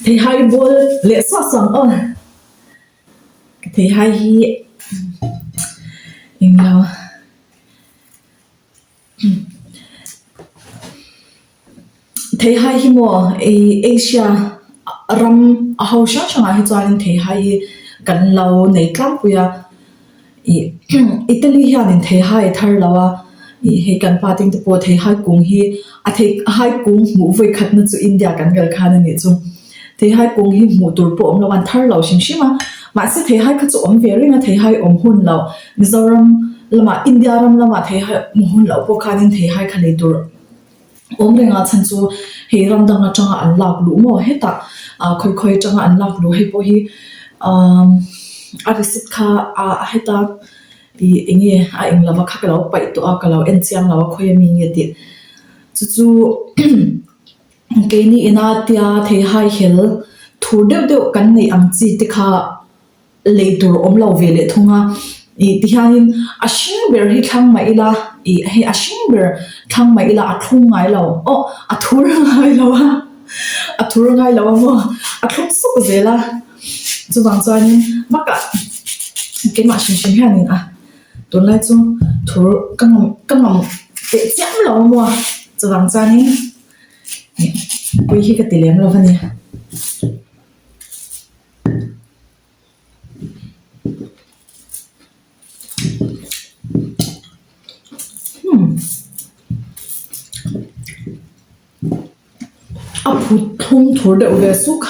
Theihai bawl leh suah suah ang aw. Theihai hi englo Theihai hi maw ih Asia ram a ho hrang hrangah hi chuanin theihai hi kan lo nei tlangpui a ih Italy hianin theihai a thar lo a ih hei kan pa te pawh theihai kung hi a theihai kung hmuh vawi khatna chu India kan kal khan a nih chu theihai kung hi hmuh tur pawh awm lo a an thar lo hrim hrim a mahse theihai kha chu awm ve reng a theihai awm hun lo Mizoram lamah India ram lamah theihai awm hun loh pawh khanin theihai kha lei tur awm reng a chhan chu hei ram dang atanga an lak luh maw hetah ah khawi khawi atanga an lak luh hei pawh hi ahh a receipt kha ah heta ih eng nge a eng lova kha ka lo paih tawh a ka lo en chiang lo a khawi ami nge tih chu chu keini ina tia theihai hel thur deuh deuh kan neih ang chi te kha. Lei tur awm lo ve leh thung a, ih tihianin a hring ber hi thlang mah ila ih hei a hring ber thlang mah ila a thlum ngai lo aw a thur ngai lo a, a thur ngai lo a maw a thlum suk zel a, chuvang chuanin bakah keimah hrim hrim hianin a tunlai chu thur ka ngam ka ngam teh chiam lo a maw chuvang chuanin ih pui hi ka ti lem lo a ni. A phut thlum thur deuh ve suk.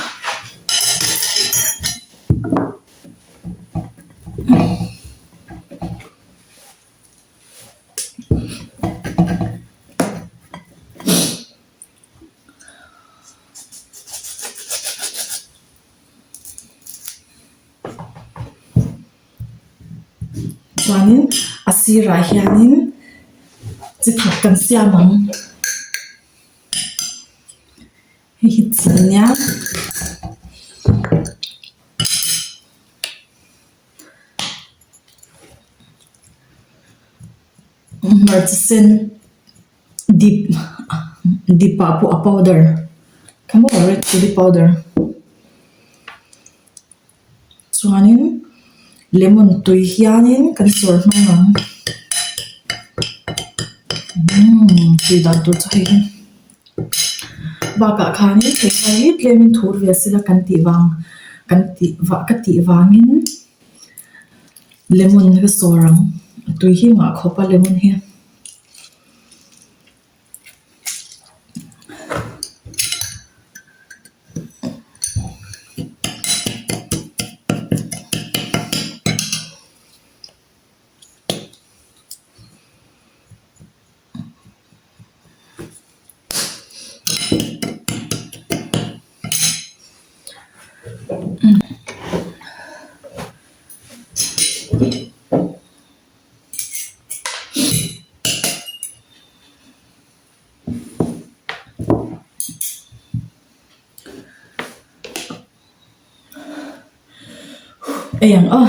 Chuanin a sirah hianin chi khat kan siam ang hei hi chi a nia. Hmarcha sen. Dip dip ah pawh a powder kha maw red chilli powder chuanin lemon tui hianin kan sawr hmang ang umm tui dan tur chu hei hi bakah khanin hei hi tlemin thur ve sela kan tih vang kan tih vah ka tih vangin lemon ka sawr ang a tui hi ngah khawp a lemon hi. Ei ang aw.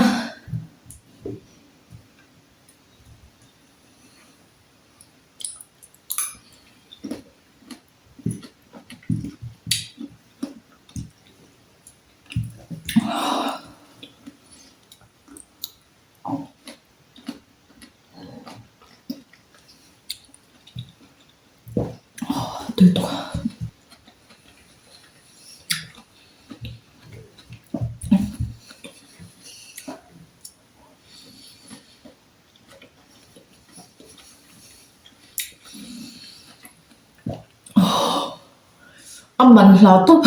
A man hla tawp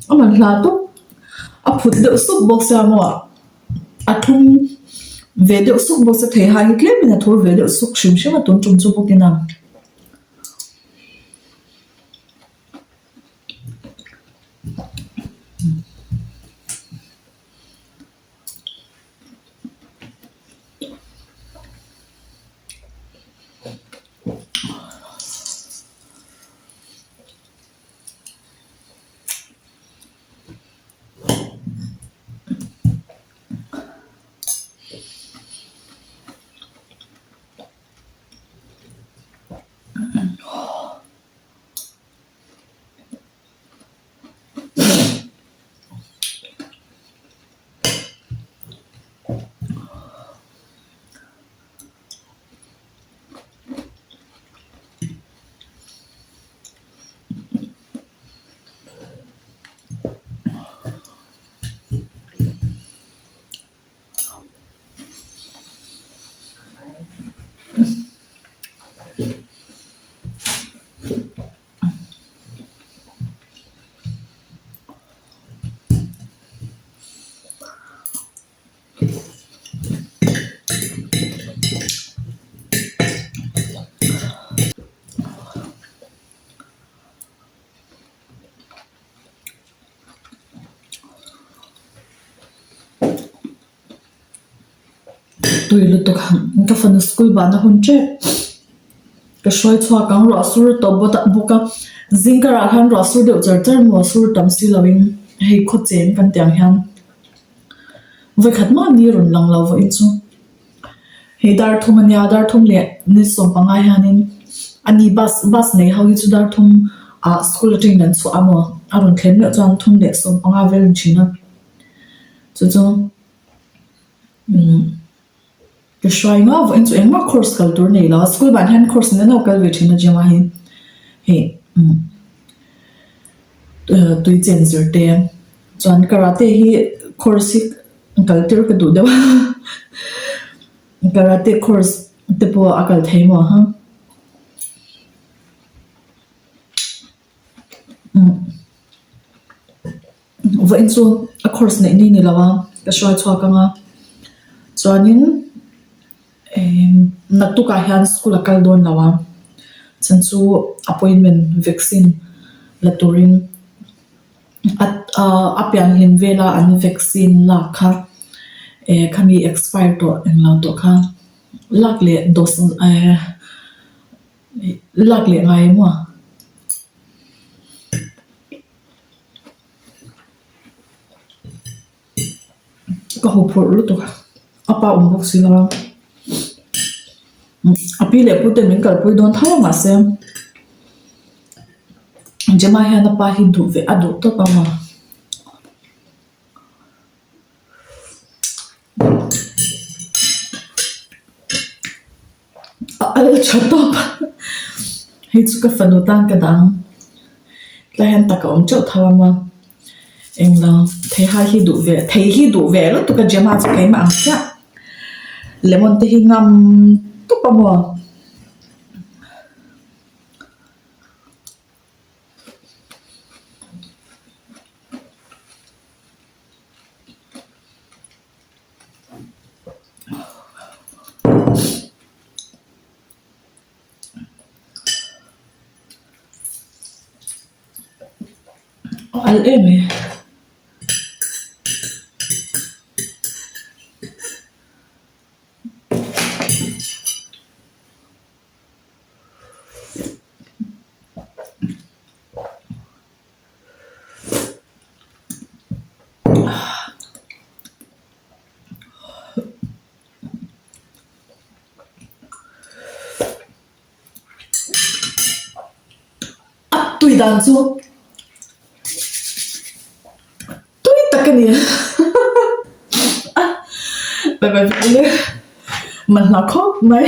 a man hla tawp a phut deuh sup bawk sia maw a thum ve deuh suk bawk sia theihai hi tlem in a thur ve deuh suk hrim hrim a tun tum chu bawk in a. Tui lutuk ka fanu school bahna hun tep ka hruai chhuak ang ruah sur tawp bawk a zing karah khan ruah sur deuh char char maw sur tam si lovin hei khaw cheng kan tih ang hian vawikhat mah ni rawn lang lo vawiin chu hei dar thum a nia dar thum leh ni sawmpanga hianin a ni bus bus nei ho hi chu dar thum ah school atangin an chhuah a maw a rawn thlen meuh chuan thum leh sawmpanga vel a ni thin a chu chu. Umm ka hruai ngau vawiin chu engmah course kal tur nei lo a school ban hian course nen a kal ve thin a gym ah hian hei umm tui chen zir te chuan karate hi course hi kal tir ka duh deuh a karate course te pawh a kal thei maw ha. Vawiin chu a course neih ni ni lo a ka hruai chhuak ang a chuanin ehh naktukah hian school a kal dawn lo a chhan chu appointment vaccine la turin a pian hlim vela an vaccine lak kha eh khami expire tawh englo tawh kha lak leh dose ehh lak leh ngai emaw. Ka haw phurh lutuk a, a pa awm bawk si lo a, a pi leh pute min kalpui dawn tho a mahse Gemma hian a pa hi duh ve a duh tawp ang a. A al tha tawp a, hei chu ka fanu tan ka dang tlai hian taka awm teuh tho ang a, englo theihai hi duh ve thei hi duh ve lutuk a Gemma chu keimah ang chiah lemon te hi ngam tawp a maw. A al em e. A tui dan chu tui tak a ni a man hla khawp mai.